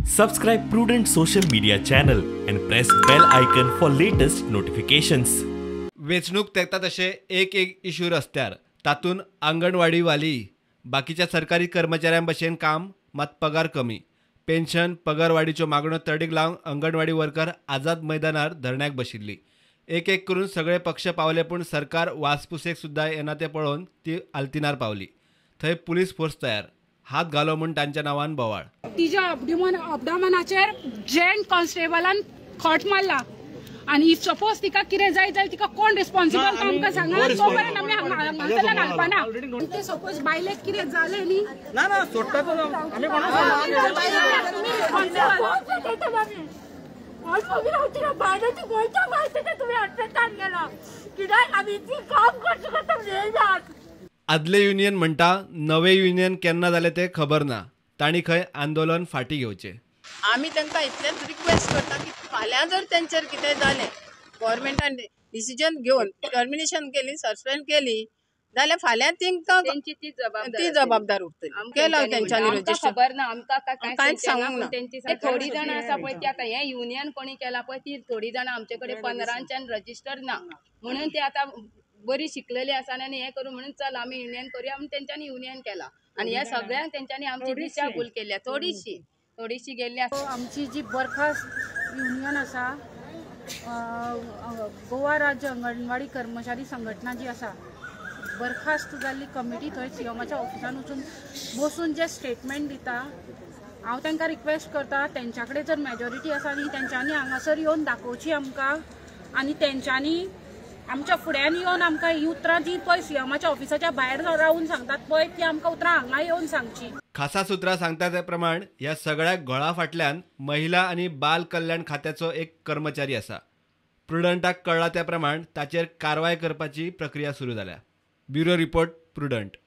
Subscribe Prudent social media channel and press bell icon for latest notifications. वेंचणूक तेंकता तशें एक एक इशू रस्त्यार, तातूंत आंगणवाडी वाली, बाकीच्या सरकारी कर्मचाऱ्यां भशेन काम, मात पगार कमी, पेन्शन पगारवाडीच्यो मागण्यो तडीक लावंक अंगणवाडी वर्कर आझाद मैदानार धरण्याक बशिल्ली. एक एक करून सगळे पक्ष पावले, पूण सरकार वासपुसेक सुद्दां येना तें पळोवन ती आल्तिनार पावली. थंय पुलीस फोर्स तयार, हात घालो म्हूण तांच्या नांवान बोवाळ. तिच्या अपडामनाचेर जेंट कॉन्स्टेबलान खोट मारला आनी if suppose तिका कितें जाय जाल्यार तिका कोण रिस्पॉन्सिबल तो आमकां सांगना, तो पर्यंत आमी हांगासरल्यान घालपाना. ते सपोज बायलेक कितें जालें न्ही, ना ना सोडटा आमी आदले युनियन म्हणटा नवे युनियन केन्ना जालें तें खबर ना, तांणी खंय आंदोलन फाटीं घेवचें. आमी तांकां इतलेंच रिक्वेस्ट करता की फाल्यां जर तेंचेर कितें जालें, गव्हर्मेंटान डिसिजन घेवन टर्मिनेशन केली, सस्पेंड केली जाल्यार फाल्यां तांकां ती जबाबदार उरतली. केला तेंच्यांनी रजिस्टर, खबर ना आमकां, कांयच सांगूंक ना. थोडी जाणां आसा पळय ती आतां हें युनियन कोणी केलां पळय ती थोडी जाणां आमचे कडेन 15च्यान रजिस्टर ना, म्हणून ते आतां बरी शिकलेली आसा आनी हें करूं म्हणून चल आमी युनियन करूया म्हणून तेंच्यांनी युनियन केलां. आनी ह्या सगळ्यांक तेंच्यांनी आमची दिशाभूल केल्या, थोडीशी थोडीशी गेल्ली आसा. आमची जी बरखास्त युनियन आसा, गोवा राज्य अंगणवाडी कर्मचारी संघटना जी आसा, बरखास्त जाल्ली कमिटी थंय सीएमाच्या ऑफिसान वचून बसून जे स्टेटमेंट दिता, हांव तांकां रिक्वेस्ट करता तेंच्या कडेन जर मेजॉरिटी आसा न्ही तेंच्यांनी हांगासर येवन दाखोवची आमकां, आनी तेंच्यांनी आमच्या फुड्यान येवन आमकां ही उतरां जी पळय सीएमाच्या ऑफिसाच्या भायर रावन सांगतात पळय ती आमकां उतरां हांगा येवन सांगची. खासा सुत्रां सांगता ते प्रमाण ह्या सगळ्या घोळा फाटल्यान महिला आनी बाल कल्याण खात्याचो एक कर्मचारी आसा. प्रुडंटाक कळ्ळा त्या प्रमाण ताचेर कारवाय करपाची प्रक्रिया सुरू जाल्या. Bureau report, Prudent.